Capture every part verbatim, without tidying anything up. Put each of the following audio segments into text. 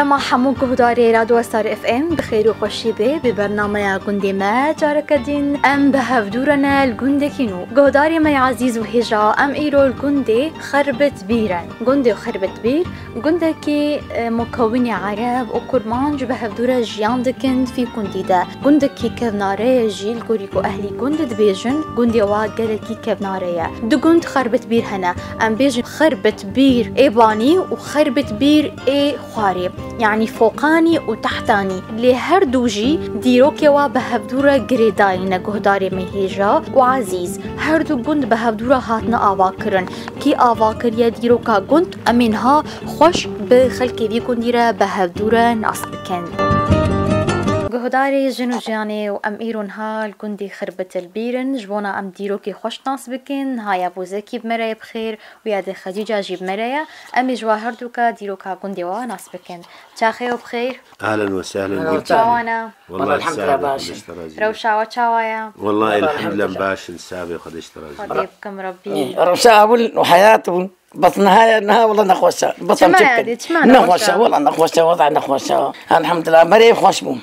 Dema hemû guhdarê Radyo Star F M bi xêr û xweşî bê, bi bernameya gundê me careke din em bi hevdû re ne li gundekî nû. Guhdarê me ya ezîz û hêja, em îro li gundê Xerbitbîr in. Gundê Xerbitbîr, gundekî, e, mukewinê Ereb û Kurmanc bi hevdû re jiyan dikin di vî gundî de. Gundekî kevnare ye jî, li gorî ku ehlî gund dibêjin, gundê wa gelekî kevnare ye. Du gund Xerbitbîr hene. Em bêjin Xerbitbîr ê Banî û Xerbitbîr ê Xwarê, yanî Foqanî û Tehtanî. Lê her du jî dîrokê wa bi hevdû re girêdayî ne guhdarê me hêja û ezîz. Her du gund bi hevdû re hatine avakirin. Kî ava kiriye dîroka gund, em ê niha xweş bi xelkê vî gundî re bi hevdû re nas bikin. Guhdarê jin û jiyanê û em îro niha li gundê Xirbitilbîr in. Ji bona em dîrokê xweş nas bikin, niha ya Bozekî bi me re ye bi xêr û ya dê Xedîca jî bi me re ye. Em ê ji wa herduka dîroka gundê wa nas bikin. Çaxê we bi xêr. Ahlen ve sehlen. Merhaba, Gülçin. Çawan e? Vallahi elhamdülillah, sağ ol, baş. Xwedê ji te razî be. Rewşa we çawa ye? Vallahi elhamdülillah, elhamdülillah, baş in, sağ be, Xwedê ji te razî be. Xwedê bi kim Rebbî. Eh, rewşa ewil û heyat bûn. Bes niha, niha wela nexweş e. Bes em çima çi ya bikin? Dê, çima nexweş e? Nexweş e, wela nexweş e, wela nexweş e. Elhamdülillah, berê xweş bû.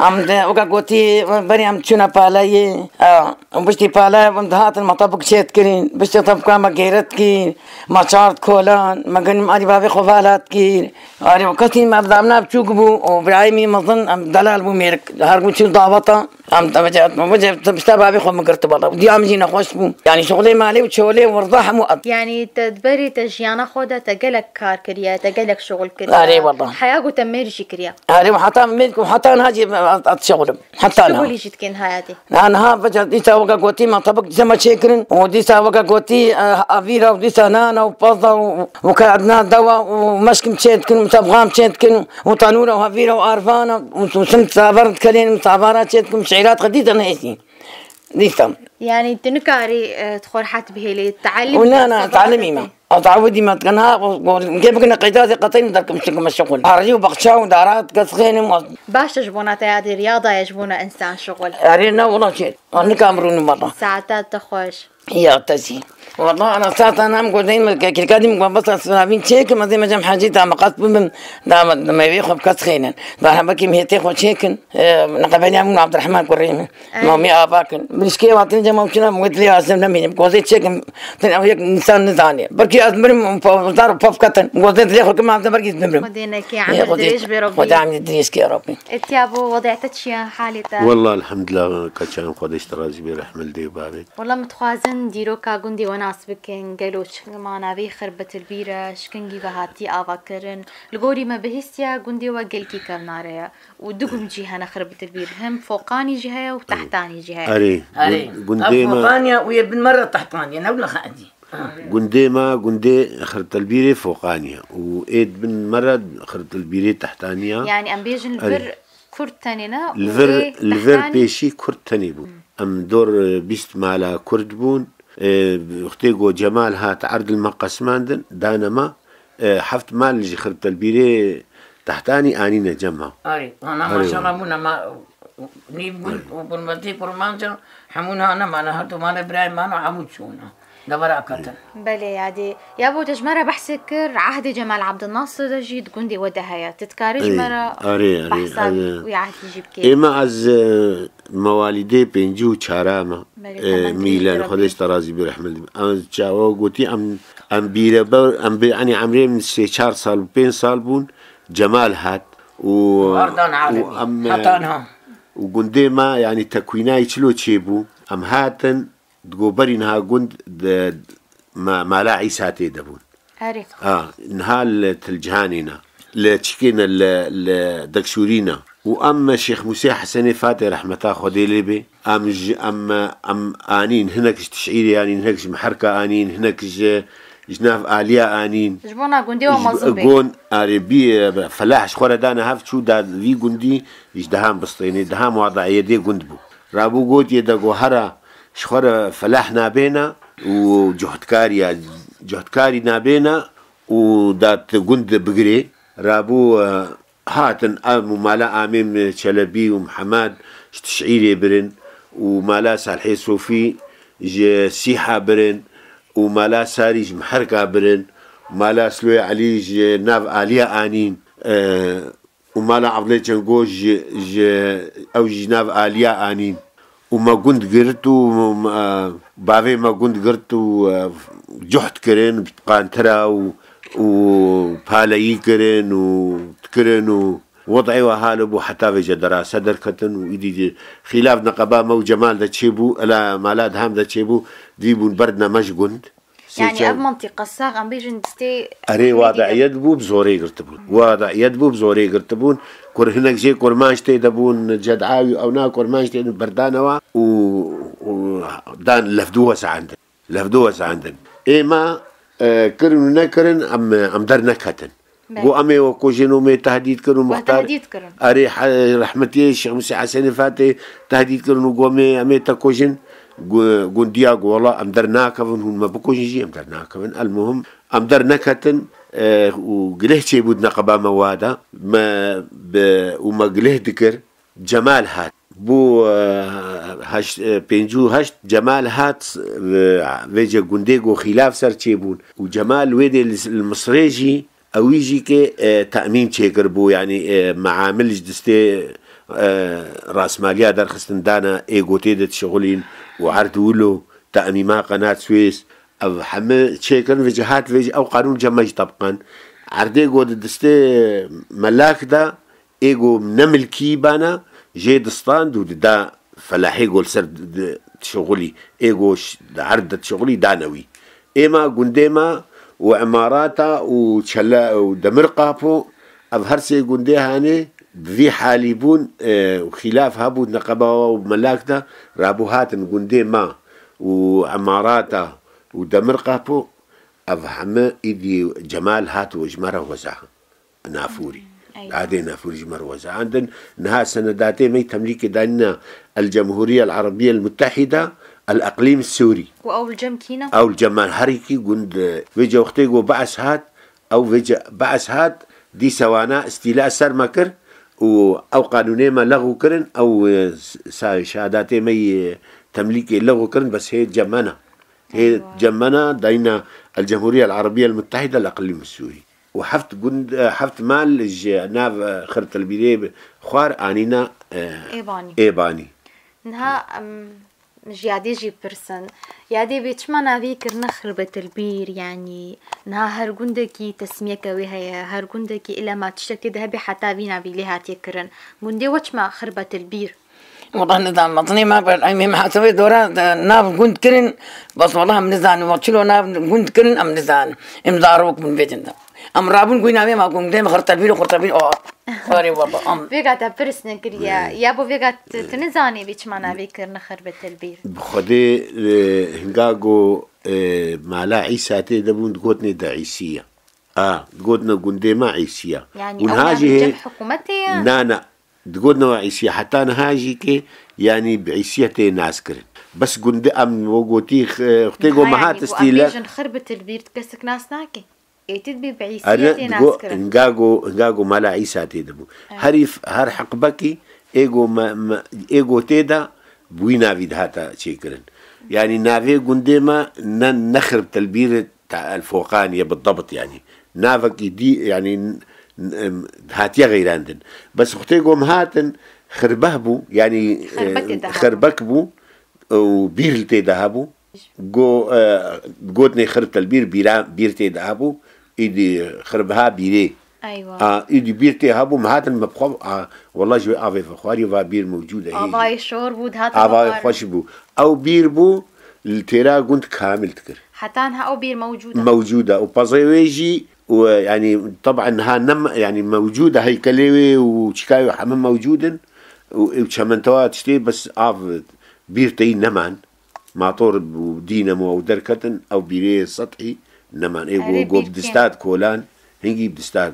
Em de, weka gotî, berê em çûne paleyê. A, û piştî pale em dihatin, me tepik çê dikirin. Piştî tepika me gêret kir. Me çar kolan, me ginim alî bavê xwe vala dikir. Arê, û kesî me bi damna biçûk bû, û birayê min mezin, em delal bû mêrik. Her bû çû daveta. Em te vece, vece, te pişta bavê xwe min girt bala. Diya min jî nexweş bû. Yanî şixulê malê û çolê û wirda hemû at. Yanî te di berê te jiyana xwe de te gelek kar kiriye, te gelek şixul kiriye. Arê, wela. Heya ku te mêr jî kiriye. Arê, û heta mêr ku heta niha jî at, at şixulim. Heta niha. Şixulî jî dikên hayatê. Na, niha vece dîsa weke gotî me tebik dîsa me çêkirin û dîsa weke gotî, eh, avîra û dîsa nana û peza û, û keyadina dewa û meşkim çê dikin û tebixam çê dikin û tanûra û havîra û arvana û, û sim savar dikelên û savara çê dikin û şîrat xwe dîsa nehêsî. Dîsa. Yanî tu nikarî, eh, tu xwe rehet bihêlî, teelîm Û na, na, teelîmî me. Ez awidî me dikena, gê bikine qeyda zê qetên derkim şikim şixul. Harî û baxça û darat kesxênim. Baş e ji bona te ya dê riyada ye ji bona însan şixul. Erê ne wela çê. An nikam rûnim wela. Saeta te xweş. Ya te jî. Wela ana saeta nam godeyim ke kirkadim go basa sinavîn çêkim, ez ê me cem hecî ta me qet bibim. Da me, me vê xwe bi kesxênin. Da hemekî mihêtê xwe çêkin. E, neqebeliya min Abdurrahman kurê min. Ey. Mamî ava kin. Mirîşkê watin cema çina wê dilê azim nemînim. Gozê çêkim. Tin ew yek însan nizanê. Belkî ez mirim, zar û paf ketin. Gozê dilê xwe kim, ez belkî bimrim. Xwedê neke, Ya, emir Xwedê, dirêj bê Rabbî. Xwedê emir dirêj ke Rabbî. Etiya bo, wezîyet te çi ye, halê te? Wallah, elhamdulillah, keçan Xwedê ji te razî bê, rehmil dê û bavê. Wallah, min dixwazin dîroka gundê we nas bikin. Gelo çi mana vê Xirbitilbîr e, şikingî ve hatî avakirin. Li gorî me bihîstiye gundê we gelkî kevnare ye. Û du gund jî hene Xirbitilbîr. Hem Foqanî jî heye û Tehtanî jî heye. Erê, Erê. gun-, gundê me Foqanî ye û yê bin me re Tehtanî ye, ne wila xedî. Gundê me, gundê Xirbitilbîrê Foqanî ye. Û ê di bin me re Xirbitilbîrê Tehtanî ye. Yanî em bêjin li Erê. vir Kurd tenê ne û Li vir, ê li vir Tehtanî pêşî Kurd tenê bûn. Em dor, e, bîst mala Kurd bûn. E, wextê ku Cemal hat erd li me qesmandin, dane me, e, heft mal ji Xirbitilbîrê Tehtanî anîne cem me. Arê, ana Arê, maşallah wala. bûn ama nîv bûn û gurmetî kurmanca hemû niha nemane, her du malê birayê mane hemû çûne. Devera ketin. Belê, yadê. Ya bo te ji me re behsê kir, ehdê Cemal Abdulnasir de jî di gundê we de heye. Tu dikarî ji Ê, me re arê, arê, behsa arê. wî ehdî jî bikî. Ê me ez, e, mewalîdê pêncî û çara me. Belê, E, hemen Mîlen, dirêj Xwedê ji te razî bê, rehmet. Ez çawa gotî, em, em bîre ber, em bê, enî emrê min sê çar sal û pênc sal bûn, Cemal hat û, Ardan û Alevî. em, e, Heta niha. û gundê me, yanî tekwînayî çilo çêbû, em hatin, Di goberî niha gund di ma-, mala Îsa tê de bûn. Erê. Ha, niha li Til Cihanê ne. Li çikê ne, li, li Dekşûrî ne. Û em me Şêx Mûsê Hesenê Fatê rehmeta Xwedê lê bê. Em ji, em, em anîn, hinek ji tişîrê anîn, hinek ji miherka anîn, hinek ji, ji nav aliya anîn. Ji bona gundê we Ji mezin bê. gon, arê bî, e, felah ji xwe re dane hev çû da vî gundî ji dehan bistênê, dehan wadayê dê gund bû. Rabû gotiye de ku hera ji xwe re felah nabêne û cuhdkariya, cuhdkarî nabêne û dat gund bigirê. Rabû, e, hatin em û mala Amêm Çelebî û Mihemed ji Tişîrê birin û mala Salhê Sofî ji Sîha birin û mala Sarî ji Miherka birin, mala Sloyê Elî ji nav aliya anîn. e, û mala Evdilê Çengo ji, ji, ew jî nav aliya anîn. Û me gund girt û, e, bavê me gund girt û, e, cuhd kirin, qantira û, û paleyî kirin û dikirin û wed'ê we halo bû heta vêce derase derketin û îdî jî xîlaf neqeba me û Cemal de çêbû, ela mala diham de çêbû, dî bûn berdine me ji gund. Sê Yani çar ev mantîqa sax, em bêjin destê Erê, Ehmedî de. Wadiyet bû, bi zorê girtibûn. Wadiyet bû, bi zorê girtibûn. Kur hinek jê kurmanc tê de bûn, ced'a wî ew na kurmanc tê de berdanewa û, û dan levdû wesandin. Levdû wesandin. Ê me, e, kirin û nekirin, em, em derneketin. Belê. Got, em ê we kujin û me tehdîd kir û We muxtar. Tehdîd kirin. Erê, he-, rehmetiyê Şêx Musê Hesenê Fatê tehdîd kirin û got, me, em ê te kujin. Gu-, gundiya got, wela em dernakevin, hûn me bikujin jî em dernakevin. El muhim, em derneketin, e, û gileh çêbû di neqeba me wa de. Me bi, û me gileh dikir. Cemal hat. Bû, e, heşt, e, pêncî û heşt Cemal hat, e, vêce gundê got xîlaf ser çêbûn. Û Cemal wê dê li, li Misrê jî, ewî jî ke, e, temîm çêkiribû, yanî, e, meamil ji destê, e, rasmaliya derxistin dana ê gotê de dişixulîn û erd wilo, temîma qenat Suez. Ev heme çêkirin vêce hat vêce ew qanûn cem me jî tebqan. Erdê got di destê melak de, ê got ne milkî bana, jê distand û dida felahê got li ser di, di, dişixulî, ê got ş-, di erd de dişixulî dane wî. Ê ma gundê ma û emarata û çele û demir qapo, ev her sê gundê hanê bi vî halî bûn, e, û xîlaf hebû neqeba û melak de, rabû hatin gundê ma û emarata û demir qapo, ev heme îdî Cemal hat û ji me re weza. Nafûrî. Hmm, eywa. Adê Nafûrî ji me re wezandin. Niha senedatê me yî temlîkê danîna El Cemhuriye El Erebiye El Mutehîde El Eqlîm Sûrî. Û ew li cem kî ne? Ew li cem me her yekî gund, e, vêce wextê ku Be'es hat, ew vêce Be'es hat, dîsa wana îstîla ser me kir û ew qanûnê me lexw kirin, ew, e, sa-, şehadatê me yî temlîkê lexw kirin, bes hê cem me ne. Hê Eywa. Cem me ne, dayîna El Cemhuriye El Erebiye El Mutehîde El Eqlîm Sûrî. û heft gund, e, heft mal ji nav, e, Xirtilbîrê bi xwar anîna, e, Êbanî. Êbanî. Niha, em, ji yadê jî pirsin. Yadê bê çima navê kirine Xirbetilbîr, yanî niha her gundekî tesmiyeke wê heye, her gundekî îlema tiştek tê de hebe heta vî navî lê hatiye kirin. Gundê we çima Xirbetilbîr? Wala nizanim, metinê me ber, em, em hesabê dora, de, nav gund kirin, bas wala em nizanin, wek çilo nav gund kirin, em nizanin. Em zarok bûn vê din de. Em rabûn goy navê me gundê me Xirtebîr û Xirtebîr, o, arê wala, em. Vêga te pirs nekiriye. Ya bo vêga tu, tu nizanî vê çima navê kirine Xirbetelbîr. Bi Xwedê, e, hinga go, e, mala Îsa tê de bûn, digotinê de Îsiye. A, digotinê gundê me Îsiye. Yani, Û ew niha jî navê hê cem hikûmetê ye? Na, na. Digotin we Îsî heta niha jî ke, yanî bi Îsî tê nas kirin. Bes gundê em we gotî, x-, xwtê go mehat Yani, bu stîle. Em bêjin xir bi tilbîr kesik nas nake. Êtid bî bi Îsî Ere, tê digo, nas kirin. Hinga go, hinga go mala Îsa tê de bû. Evet. Herî f-, her heqbekî ê go me, me, ê go tê de bi wî navî dihata çêkirin. Yanî navê gundê me ne, ne xir bi tilbîr ta el foqan ye bidebt, yanî navekî dî, yanî n-, n-, em, hatiye xeyrandin. Bes xutê gom hatin, xirbeh bû, yanî, Xirbekê e, de hebû. Xirbek bû, e, û bîr li tê de hebû. Go, e, gotinê xir telbîr, bîra, bîr tê de hebû. Îdî xirbeha bîrê. Eywa. A, îdî bîr tê hebû, me hatin me bixwe, a, wela ji wê avê vexwarî va bîr mewcûd e, hê. Avayê şor bû, dihat Avayê vexwarin. Xweş bû. Ew bîr bû, li têra gund kamil dikir. Heta niha ew bîr mewcûd e. Mewcûd e. Û pezê wê jî, û, yanî, teb'en niha ne me-, yanî, mewcûd e, heykelê wê û çika wê heme mewcûd in. Û, û çementewa tiştê bes av bîr teyî neman. Mator û dînemo ew derketin, ew bîrê sethî neman. Ê Erê, go, go bîr bi dista kolan, hingî bi dista.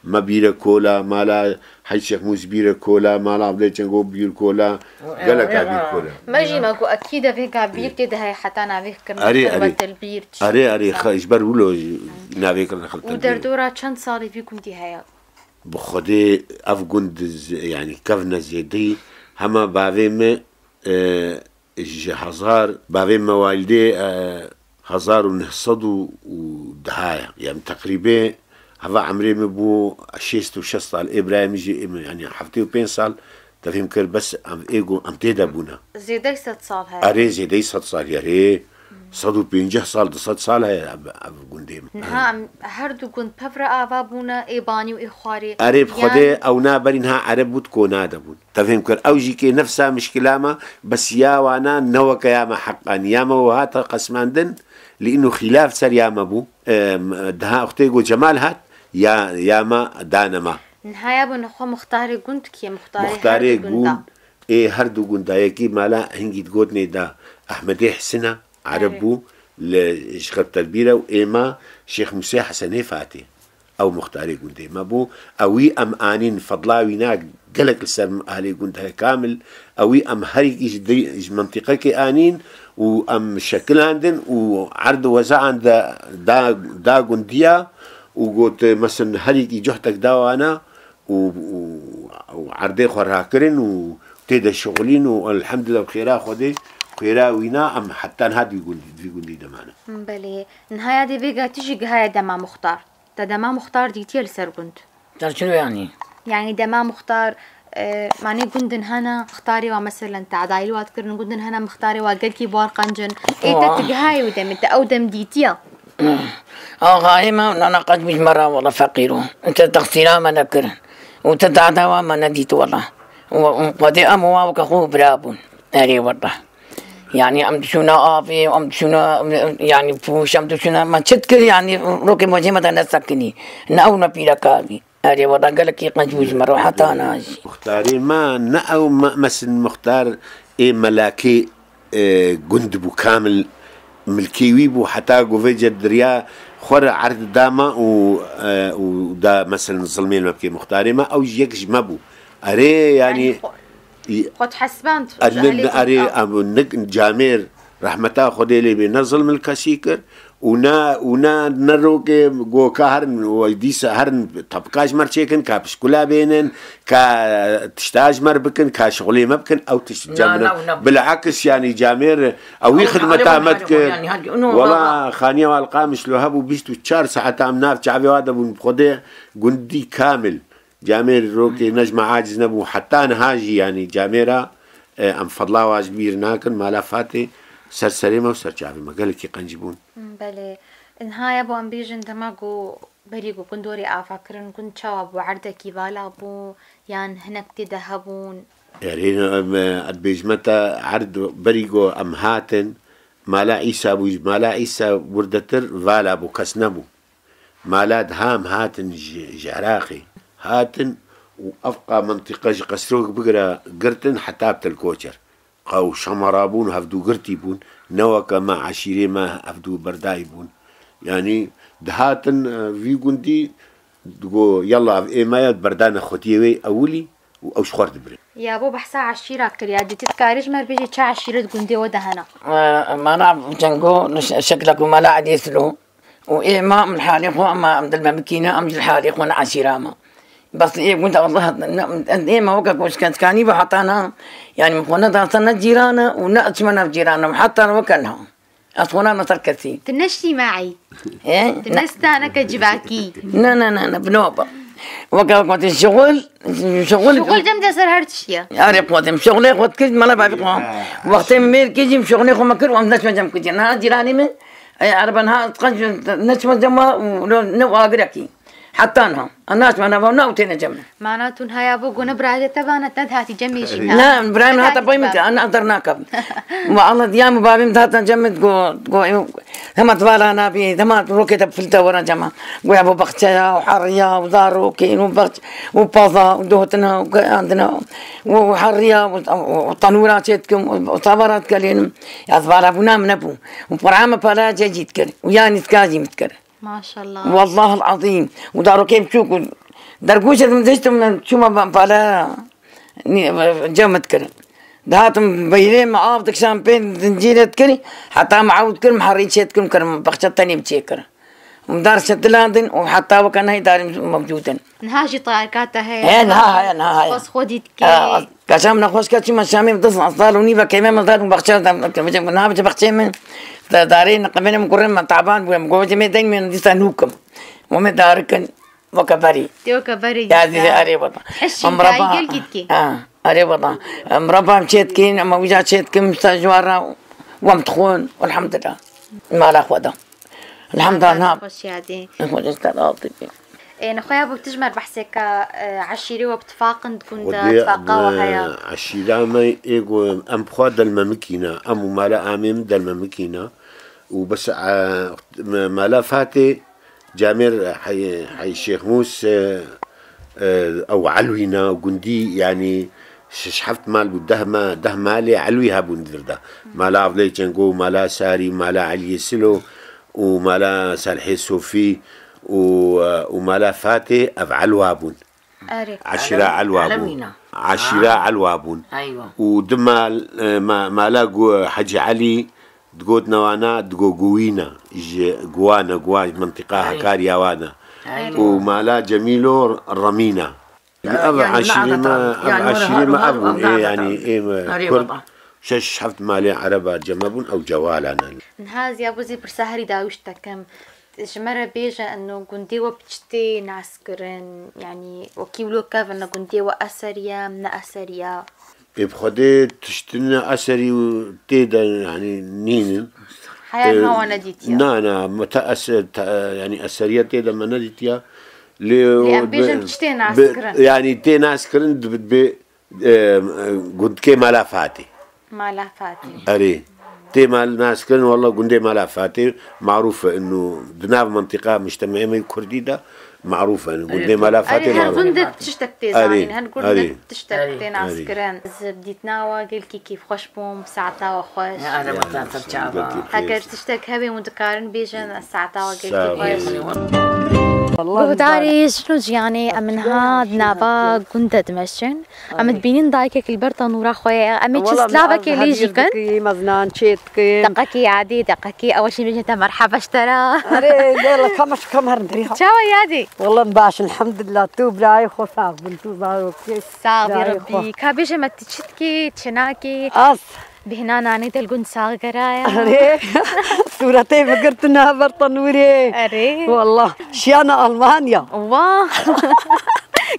Me bîre kola, mala Hec Şêx Mûs bîre kola, mala Abdê Çengo bîr kola, geleka bîr kola. Me jî me got, ekî de vêga bîr tê de heye heta navê kirine Erê, erê. Xirbetel bîr, çi Erê, erê, dîsa. Xe-, ji ber wilo navê kirine Xirbetel bîr. Û derdora çend salî vî gundî heye? Bi Xwedê ev gund z-, yanî kevne zêdeyî, hema bavê me, e, ji hezar, bavê me walidê, e, hezar û neh sed û deha ye. Yanî teqrîbê Heva emrê min bû şêst û şeş sal, ê birayê min jî, ê min, yanî heftê û pênc sal, te fêm kir, bes em ê gu-, em tê de bûne. Zêdey sed sal heye. Erê, zêdeyî sed sal, erê, sed û pêncî sal, du sed sal heye ev, ev gundê min. Niha em her du gund pev re ava bûne, ê banî û ê xwarê. Erê, bi Xwedê ew na berî niha ereb bû, di kona de bûn. Te fêm kir, ew jî kê nefsa mişkila me, bes ya wana ne weke ya me heqanî. Ya me û hate qesmandin, lî îno xîlaf ser ya me bû. Em, daha wextê ku Cemal hat, ya, ya me dane me. Niha ya bo nexwe muxtarê gund kî ye? Muxtarê her Muxtarê du gunda. gund, ê her du gunda. Yekî mala hingî digotinê da Ehmedê Hisina, Ereb Erê. bû, li ji xeterbîre û ê me Şêx Musê Hesenê Fatê. Ew muxtarê gundê me bû. Ewî em anîn, fedla wî na gelek li ser ahlê gund heye kamil. Ewî em herîkî ji di-, ji mintîqekê anîn û em şekilandin û erd û wezaan de da, da gundiya û got, mesin herîkî cuhtek da wana û, û, û erdê xwe rakirin û tê de şixulîn û elhemdulillah bi xêra Xwedê, xêra wîna em heta niha di vî gundî, di vî gundî de mane. Belê. Niha ya dê vêga tu jî gihaye dema muxtar. Te dema muxtar dîtiye li ser gund? Te çilo yanî? Yanî dema muxtar, e, manê gundin hene, muxtarê wa meselen tadayî li wa dikirin, gundin hene muxtarê wa gelkî bar qenc in. Ê te Wa. tu gihayê wî demê, te ew dem dîtiye? Axayê me nana qenc bû ji me re wela feqîro. Te texsîra me nekir. Û te dada wa me nedît wela. Û, û Xwedê em û wa weke xwe bira bûn. Erê wela. Yanî em diçûne avê, em diçûne, yanî pûş, em diçûne, me çi dikir, yanî rokê mocê me de nesekinî. Ne ew ne pîreka bî. Erê wela gelekî qenc bû ji me re heta niha jî. Muxtarê me ne ew me, mesin muxtar ê melakê, e, gund bû kamil, milkê wî bû heta ku vê cediriya xwe re erd da me û, e, û da meselin zilmê me bikê muxtarê me, ew jî yek ji me bû. Erê, yanî, Yanî xwe- Xwe dihesiband ji Erê, ehlê erê, gund a. Em, nik, Camêr, rehmeta Xwedê lê bê, ne zilm li kesî kir û ne, û ne, ne rokê go ka herin, û dîsa herin tepika ji me re çêkin, ka pişkula bênin, ka tişta ji me re bikin, ka şixulê me bikin, ew tişt cem Na, ne. na, na. Bilakis, yanî, Camêr, ew wî Ew xidmeta alem me hal dikir. yani, hadi, unu Wela, baba. Xaniya Alqamiş lo hebû bîst û çar saeta em nav çavê wa de bûn, bi Xwedê gundî kamil. Camêr rokê ne ji me aciz nebû, heta niha jî, yanî camêra, e, em fedla wa ji bîr nakin, mala Fatê ser serê me û ser çavê me gelekî qencî bûn. Belê. Niha ya bo em bêjin dema ku berî ku gund werî avakirin, gund çawa bû? Erdekî vala bû yan hinek tê de hebûn? Erê, em, e, dibêjime te erd berî ku em hatin, mala Îsa bû, ji mala Îsa wirdetir vala bû, kes nebû. Mala diha em hatin ji, ji Iraqê. Hatin û evqa mintîqe ji Qesrok bigire girtin heta bi Til Koçer. Qew şemara bûn, hevdûgirtî bûn. Ne weke me, eşîrê me hevdû berdayî bûn. Yanî dihatin, e, vî gundî, digo, yalla ev ê me ye, berda nexwetiyê wê ewilî û ew ji xwe re dibirin. Ya bo behsa eşîra kiriya, dî tu dikarî ji me re bêjî çi eşîret gundê we de hene? E, mana cengo, şekla ku mala Edê Silo. û ê ma em li halê xwe, ema em dil me bikîne, em jî li halê xwe ne eşîra me. Bes ê gund Allah, ne, ê me weke ku şikestkanî be heta niha, yanî min xwe ne dase ne cîran e û ne çime nav cîran e û heta weke niha. Ez xwe name ser kesî. Tu ne şîmaî. Ê? Tu ne straneke civakî. Ne, ne, ne, ne, bi no be. Weke ku tê şixul, şixul. Şixul cem de ser her tiştî ye. Arê xwe dem, şixulê xwe dikir, mala bavî xwe. Wextê min mêr kir jî, şixulê xwe me kir û em neçime cem kir. Niha cîranê min, Ey erebe niha qenc neçime cema û ne agirekî. Heta niha. Em naçime nava ne ew têne cem. Mana tu niha ya bo gone birayê te vana te dihatî cemê jî na. Ne, birayê min hata pey min te, an der nakevin. Ve Allah diya min bavê min dihatan cem min go, go, hema divala nabî, hema rokê te filte wera cema. Goya bo baxçeya û heriya û zarokên û baxç û paza û dotina û andina û heriya û, û, û tanûra çê dikim û, û tavara dikelînim. Ez vala bûna min nebû. Û pira min pala cecî dikir. Û ya nîska jî min dikir. Maşallah. Wallahil azîm. Û darokê biçûk û dergûşê min diştim, çûma pala nî-, cem min dikir. Dihatim beyrê min av dikişam pê zincîrê dikir. Heta min ew dikir, min herî çê dikir, min kirim, baxçe tenê min çê kir. Em dar şetilandin û heta weke nehê darê mewcûd in. Niha jî tayarka te heye? He, niha heye, niha heye. Bes xwedî dikê. Ha, kaşam nexweş ke çima şamê du sal û nîve keyme min dar û baxçe de, niha biçe baxçeyê min. Da-, darê niqimêne min kurê min taban bûye. Min got, "Vecê me deng min dîsa nûkim." Û me darikin. Weke berî. Tê weke berî. Ya dî, erê wela. Em reba, ha, erê wela. Em reba em çê dikin, em wîca çê dikin, mista ji wan re wem dixwin. Elhamdulillah. Mala xwe de. Elhamdulillah. Xweş yadê. Xweş te razî bî. Ê, nexweya bo tu ji me re behsê ke, e, eşîrê we bi tifaq in, di gund de tifaqa we heye? Eşîra me ê ku em xwe Delmemikî ne, em û mala amê min Delmemikî ne. Û bes, e, me-, mala Fatê, camêr hey, hey Şêxmûs, e, e, ew Elwî ne, gundî, yanî şeş heft mal bû, deh ma-, deh malê Elwî hebûn di vir de. Mala Avlê Çengo, mala Sarî, mala Eliyê Silo û mala Salihê Sofî û, e, û mala Fatê, ev Elwa bûn. Erê. Eşîra Elwa bûn. Eşîra Elwa bûn. Eywa. Û di mal, e, ma-, mala Gu-, Hecî Elî digot newana, digo Guwîna. Ji Guwana, Guwa, ji mentiqa Hekariya wana. Eywa. Û mala Cemîlo Remîna. Ev eşîrê me, ev eşîrê me ev bûn. Ê, yanî ê me Kurd, şeş heft malê Ereba cem hebûn, ew cewala ne. Niha ez ya bo zî pirsa herî dawîş dekim. Ji me re bêje, eno gundê we bi çi tê naskirin? Yanî wekî wilo kevin, gundê we eserî ye, ne eserî ye? Ê bi Xwedê tiştin eserî tê de, yanî nînin. Heya niha we nedîtiye? Na, na, me te eser, te, yanî eseriye tê de me nedîtiye. Lê, lê em bêjin bi çi tê naskirin? Yanî tê naskirin, bi, bi, e, gundkê Mala Fatê. Mala Fatê. Erê. Tê mal naskirin, wela gundê Mala Fatê marûf e, ino di nav mentiqa mujtemê me kurdî de marûf e. Gundê Mala Fatê marûf e. Erê, her gund tiştek tê zanîn, her gund tiştek tê naskirin. Ez bi dîtina we gelkî kêfxweş bûm, saeta we xweş. Heger tiştek hebe hûn dikarin bêjin, saeta we gelkî xweş. Guhdarê Jin û Jiyanê, em niha di nava gund de dimeşin. Em dibînin dayikek li ber tenûra xwe ye. Em ê çi slavekê lê jî kin. Em nan çê dikin. Deqekî yadê, deqekî ew jî bêjin te merheba ji te re. Erê, gel, kam ji kam herin derî ha. Çawa yadê? Wela baş, elhamdulillah. Tu birayê xwe sax bin, tu zarokê. Sax bî Rebbî. Ka bêje me tu çi dikî, çi nakî? As. Bêhna nanê te li gund sax geraya. Erê. Sûretê min girtin ha ber tenûrê. Erê. Wela. Şiyana Almanya. Wah.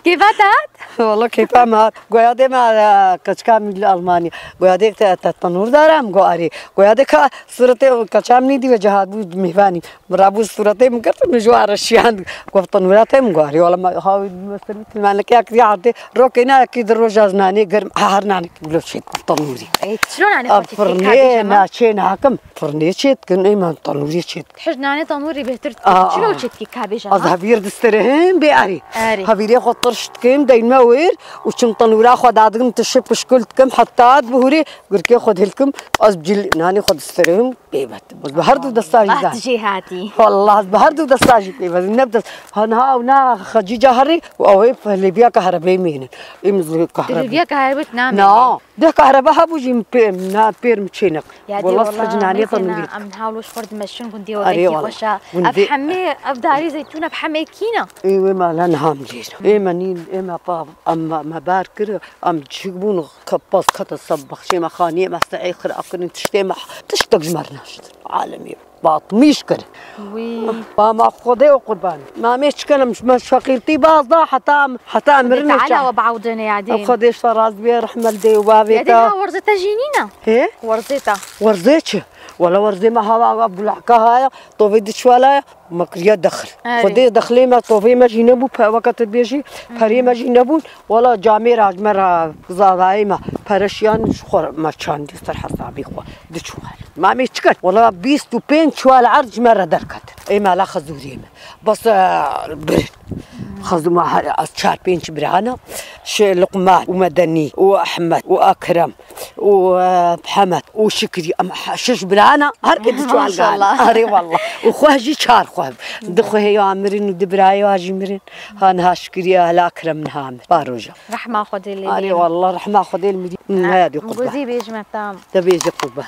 Kêfa te hat? Wela kêfa me hat. Goya dê me, e, keçika min li Almanya. Goya dê te, te tenûr dara, min got erê. Goya dê ka sûretê keçika min dî ve cihat bû mêvanî. Min rabû sûretê min girt, min ji wan re şiyand. Got tenûra te, min got erê. Wela me ha me serî tilmaneke ya kiriya erdê. Rokê na yekî di roja nanê germ, ha her nanekî wilo çêt tenûrî. Ê, çilo nanê xwe çêt kir, ka bêje me? Firnê na çê nakim. Firnê çêt kin, ê me tenûrî çêt. Hej nanê tenûrî bêhtir dikir. Aa, çilo çêt kî ka bêje me? Ez hevîr disterihim bê erê. Erê. Hevîrê xwe tirş dikim, deynme wêr û çim tenûra xwe dadigim, tişi pişkul dikim, heta dibihûrê girkê xwe dihilkim, ez cil nanê xwe disterihim. Pêbet. Ez bi her du desta jî zan. Jê hatî. Wallah, ez bi her du desta jî pêbet. Ne bi dest. Ha niha ew na xecîca herî û ew ê lêbiya kaherebeyê mênin. Êm li kaherebe. Lêbiya kaherebê namêne. Na. Deh kaherebe hebû jî min pê, na pêr min çênek. Ya dê wallah, wallah, xecî nanê xwe min vî. Em niha wilo ji xwe dimeşin gundê we gelkî xweş e. Ev hemê, ev darî zeytûn, ev hemê kî ne? Ê wê mala niha min lê. Ê me nîn, ê me pa, em me, me bar kir, em çik bûn. Keppas kete ser bexçê me, xaniyê me, sehê xira kirin, tiştê me, tiştek ji me re naştin. Alemî batmîş kirin. Wî. Ba ma Xwedê û qurban. Ma me çi kirim, me şeqîrtî baz da, heta, heta mirinê çawa. Teala we biewdine ya dê. Xwedê ji te razî bê, rehme li dê û bavê te. Ya dê ha werzê te jî nîne? Hê? Werzê te. Werzê çi? Wela werzê me hava, hava bulahka haya, tovê diçwalaya. Me kiriye dexil. Erê. Xwedê dexilê me, tovê me jî nebû, pe-, weke tu dibêjî, perê me jî nebûn. Wela camêra ji me re zavayê me pere şiyan ji xwe me çandî ser hesabê xwe diçû. Ma em ê çi kin? Wela bîst û pênc çuwal erd ji me re derketin. Ê mala xezûrê me. Bes, e, birin. Xezû me her, ez çar pênc birana. Şê Luqman û Medenî û Ehmed û Ekrem. û, e, Hemed û Şikrî, em he-, şeş birana, her kê di çuwal gan. Maşallah. Erê wallah. Û xwe jî çar xwe. Du xwehê ya mirin û du birayê ya jî mirin. Ha niha Şikrî ya hela Ekrem niha mir. Ba roja. Rehma Xwedê lê. Erê wallah, rehma Xwedê li mirî. Naya dê qurban. Gozî bêjme tam. Te bêje qurban.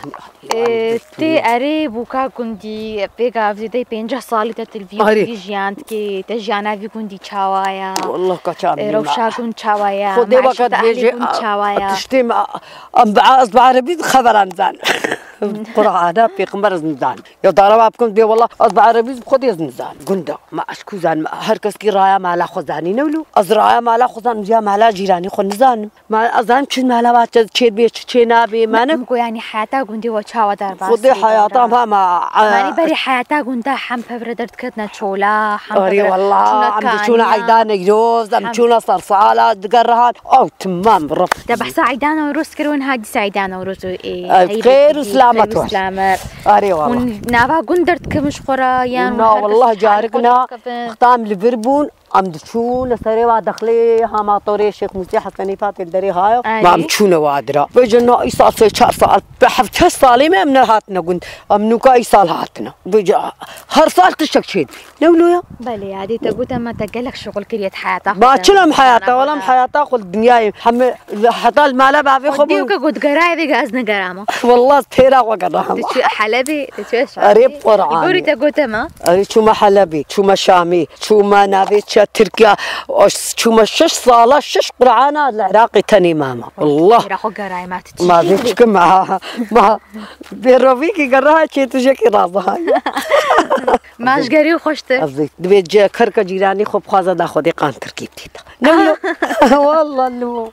Ê, tê erê bûka gundî, pêka ev zêdeyê pênceh salî te tu li vî gundî jiyan dikê, te jiyana vî gundî çawa ya? Wallah ka çawa. Ê, rewşa gund çawa ya? Xwedê weke dibêje, gund çawa ya? Tiştê me, em bi, ez bi erebî xebera nizanim. Qur'ana, pêxember ez nizanim. Ya daraba bikim dê, wallah, ez bi erebî zî xwedê ez nizanim. Gunda. Ma ez ku zanim, her kes kî raya mala xwe zanî ne wilo. Ez raya mala xwe zanim, ya mala cîranî xwe nizanim. Ma ez zanim çi mala va çê, çê dibê, çi çê nabê, ma ne. Min got, yanî heyata gundê we çawa derbas Xwedê bû, heyata dora? ma, ma, Yanî berî heyata gunda hem pevre derdiketine çola, hem Arê pevre wallah, çûna em diçûna kanî. Eyda Newroz, em Hem çûna sersala, digerihan. Ew timam rif. Te behsa Eyda Newroz kir, win ha dîsa Eyda Newroz û, ê, Ew Eydê xêr û kidî, silamet xêr û were. silamet. Arê wallah. Hûn nava gund derdikevin ji xwe re, yan Na, hûn her kes wallah, ji halê xwe carik na, derdikevin? Tam li vir bûn, em diçûn li serê wa dexlê hamatorê Şêx Mûsê Hesenî Fatê li derê haya. Arê. Ma em çûne wa dira. Vêce na îsal sê çar sal, bi heft şeş salê me em nehatine gund. Em nûka îsal hatine. Vêce her sal tiştek çêdibî. Ne wilo ya? Belê, yadî te gote me te gelek şixul kiriye di heyata xwe Ma de. çi em heyata, wala em heyata xwe li dinyayê. Heme heta li mala bavê xwe Xwedê bûn. Ke got gerayê vê gaz negerama. Wallah têra xwe gerama. Tu çû Helebê, tu çû Şamê. Erê Qur'an. Gorî te gote me. Erê çûme Helebê, çûme Şamê, çûme navê çi Tirkiya. O ş-, çûme şeş sala, şeş Qur'ana li Iraqê tenê mama. Wallah. Têra xwe gerayê me, tu çi Ma vê çikim ha. Ma vê rovî ki geraha çê tu jekî razahayî. Ma ji gerî xweştir. Ez dibê ce-, kerka cîranî xwe bixwaze da xwedê qan tirkî bidîta. Ne wilo? Wallah ne wilo.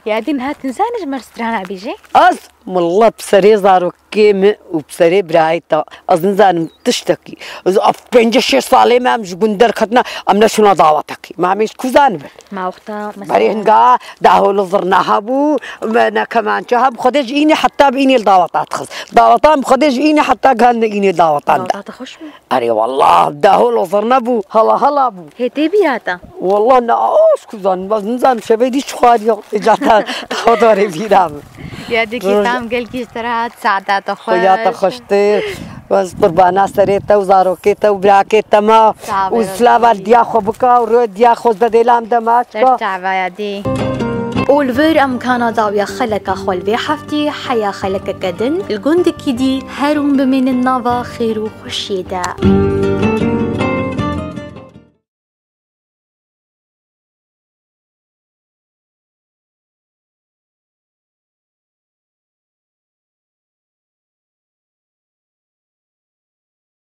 Ya din hat nizane ji me strana bîjê? Ez millet bi serê zarokê min û bi serê birayê te. Ez nizanim tiştekî. Ez ev pêncî şeş salê me em ji gund derketine, em neçûna dawetekî. Ma em ê ji ku zanibin? Ma wexta Berê mesela hinga dahol û zirna hebû, me ne kemançe hebû. Xwedê ji înê heta bi înê li daweta dixist. Dawetan bi Xwedê ji înê heta gihane înê dawetan de. Daweta te xweş bû? Erê wallah, dahol û zirna bû. Hala hala bû. Hê tê bîra te? Wallah ne, aş ku zanim, ez nizanim şevê dî çi xwariya. Êca te, te darê bîra min. Ya dikî Roja tam gelkî ji te re hat, saeta te xweş. Xuya te xweştir. Ez qurbana serê te û zarokê te û birakê te me. Sağ ol, û silava Roja. Diya xwe bika û ro diya xwe zedêlam de me çika. Çava ya dî. Û li vir em kana dawiya xeleka xwe li vê heftî heya xelekeke din li gundekî dî her hûn bimînin nava xêr û xweşiyê de.